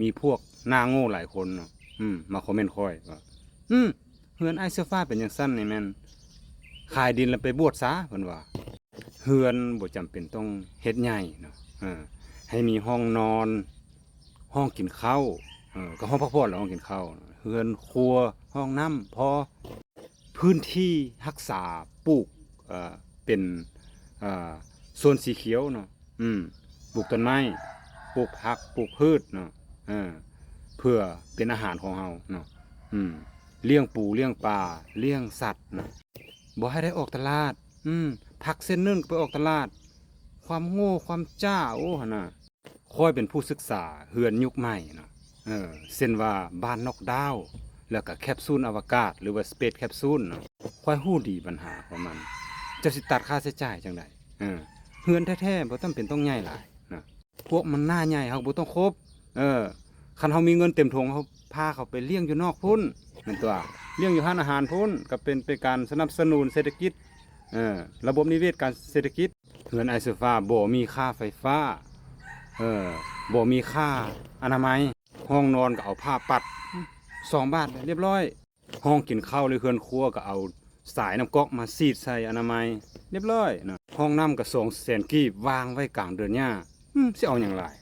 ມີພວກໜ້າໂງ່ຫຼາຍຄົນເນາະ ອືມ ມາຄອມເມັນຂ້ອຍວ່າ ອືມ ເຮືອນອ້າຍເສື້ອຟ້າເປັນຈັ່ງຊັ້ນນີ້ແມ່ນຂາຍດິນແລ້ວໄປບວດຊາ ເພິ່ນວ່າ. ເຮືອນບໍ່ຈຳເປັນຕ້ອງເຮັດໃຫຍ່ເນາະ ເອີ ໃຫ້ມີຫ້ອງນອນ ຫ້ອງກິນເຂົ້າ ເອີ ກໍຫ້ອງພັກຜ່ອນ ແລະ ຫ້ອງກິນເຂົ້າ ເຮືອນຄົວ ຫ້ອງນ້ຳພໍ ພື້ນທີ່ຮັກສາ ປູກ ເອີ ເປັນ ເອີ ໂຊນສີຂຽວເນາະ ອືມ ປູກຕົ້ນໄມ້ ປູກຜັກ ປູກພືດເນາະ ເອີ ເພື່ອເປັນອາຫານຂອງເຮົາເນາະ ອືມ ລ້ຽງປູລ້ຽງປາ ລ້ຽງສັດເນາະ ບໍ່ໃຫ້ໄດ້ອອກຕະຫຼາດ ອືມ ຜັກເສັ້ນໜຶ່ງກໍໄປອອກຕະຫຼາດ ຄວາມໂງ່ຄວາມຈ້າ ໂອ້ ຫັ້ນນະ. ຂ້ອຍເປັນຜູ້ສຶກສາເຮືອນຍຸກໃໝ່ເນາະ ເອີ ເຊັ່ນວ່າບ້ານນອກດາວ ແລ້ວກະແຄັບຊູນອະວະກາດ ຫຼືວ່າສະເປດແຄັບຊູນເນາະ ຂ້ອຍຮູ້ດີບັນຫາຂອງມັນ ເຈົ້າຊິຕັດຄ່າໃຊ້ຈ່າຍຈັ່ງໃດ ເອີ ເຮືອນແທ້ໆບໍ່ຈຳເປັນຕ້ອງໃຫຍ່ຫຼາຍນະ ພວກມັນໜ້າໃຫຍ່ເຮົາບໍ່ຕ້ອງຄົບ ເອີ ຄັນເຮົາມີເງິນເຕັມຖົງ ເຮົາພາເຂົາໄປລ້ຽງຢູ່ນອກພຸ້ນ ແມ່ນຕົວະ ລ້ຽງຢູ່ຮ້ານອາຫານພຸ້ນ ກໍເປັນ ເປັນການສະໜັບສະໜູນເສດຖະກິດ ເອີ ລະບົບນິເວດການເສດຖະກິດ. ເຮືອນອ້າຍເສື້ອຟ້າບໍ່ມີຄ່າໄຟຟ້າ ເອີ ບໍ່ມີຄ່າອະນາໄມ ຫ້ອງນອນກໍເອົາຜ້າປັດ ສອງບາດລຽບຮ້ອຍ ຫ້ອງກິນເຂົ້າ ຫຼື ເຮືອນຄົວກໍເອົາສາຍນ້ຳກອກມາສີດໃສ່ອະນາໄມ ລຽບຮ້ອຍເນາະ ຫ້ອງນ້ຳກໍສອງແສນກີບ ວາງໄວ້ກາງເດີ່ນຫຍ້າ ອືມ ຊິເອົາຫຍັງຫຼາຍ